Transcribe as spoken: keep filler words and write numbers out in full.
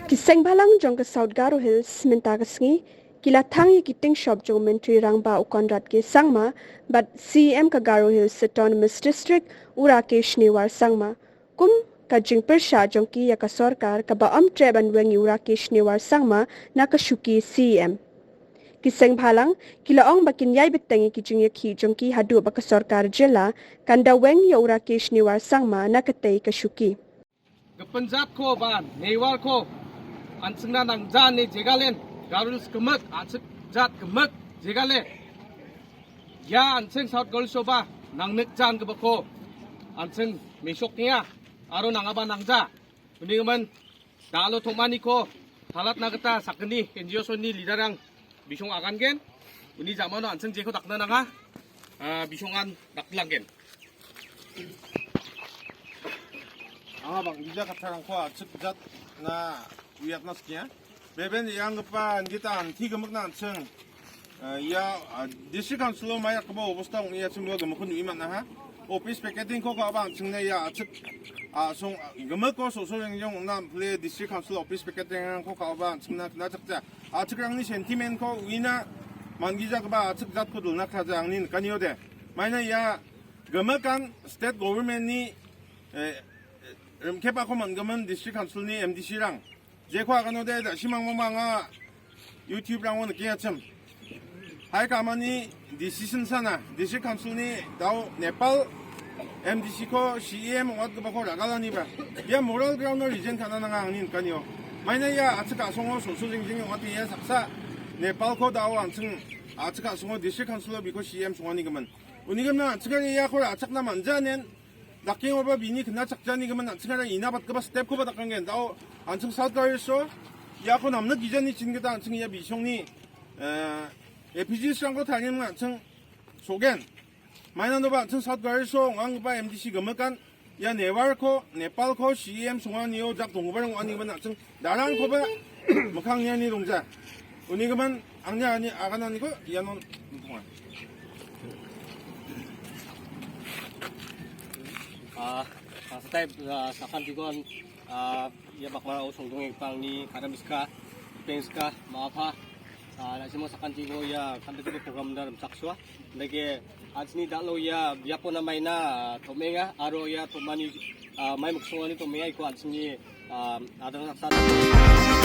Ki seng bhalang jong ka South Garo Hills mynta ka sngi ki la thang ïa ki tyngshop jong u Myntri Rangbah u Conrad K Sangma bad C E M ka Garo Hills Autonomous District u Rakesh Newar Sangma. Kum ka jingpyrshah jong ki ïa ka sorkar kaba ym treh ban weng ïa u Rakesh Newar Sangma na ka shuki C E M. Ki seng bhalang ki la ong ba kin ïai bteng ïa ki jingïakhih jong ki haduh ba ka sorkar jylla kan da weng ïa u Rakesh Newar Sangma na katei ka shuki. Ka pynjat ko ban Newar ko an sngna nang jan ne jegalen garul skemuk an sek jat kemuk jegale. Ya an seng South Garo Hills ba nang nek jan kaba ko an seng mesok nia aro nang aba nang ja. Uni man dalo thomani ko halat na kata sakni N G O soni lidarang bisong agan gen. Uni jamano an seng jeko dakna nanga bisong an daklang gen. Anga bang gija katharang ko achuk jat na wiat na skia. Beben yang pa ngita anti gemuk na anseng. Ya district council ma yak ba obostong ya chum gemuk nu iman na ha. Office picketing ko ka ba anseng ne ya achuk. Song gemuk ko so so yang yong na ple district council office picketing ko ka ba anseng na na chak cha. Achuk rang ni sentiment ko wina man gija ba achuk jat ko dul na kha jang ni kan yo de. Maina ya gemuk kan state government ni Rimkep ako man gaman district council ni M D C rang. Je kwa kano de da shimang mama nga YouTube rang wan kia chem. Hai ka mani decision sana district council ni dau Nepal M D C ko C E M wat ko bako ragala ni ba. Ya moral ground no region kana na ngang nin kanyo. Maina ya atsaka songo so so jing jing wat ya saksa Nepal ko dau anseng atsaka songo district council biko C E M songo ni gaman. Uni gamna atsaka ya ko atsak na manja nen. Daking oba bini kena chakjani kama nansing ada ina bat kaba step ko ba dakang gen dau ansing South Garo Hills so ya ko namna gijani chin kita ansing ya bisong ni A P G strang ko thangin ansing sogen. Maina no ba ansing South Garo Hills so ngang ba M D C gamakan ya Newar ko Nepal ko C E M sungan yo jak tong ba ngan ni ba ansing Darang ko ba makang nya ni rungja. Uni gaman angnya ani akan ani ko ya non. Ah, ah, satai ah, sakan tigon ah, ya bak mara usung dungi pang ni kadam iska peng iska maaf ha. Ah, na simo sakan tigo ya kan tigo program dalam saksua. Lagi atsni dalo ya biapo na maina ah, tomenga aro ya tomani ah, mai maksua ni tomenga iko atsni ah, ada saksan.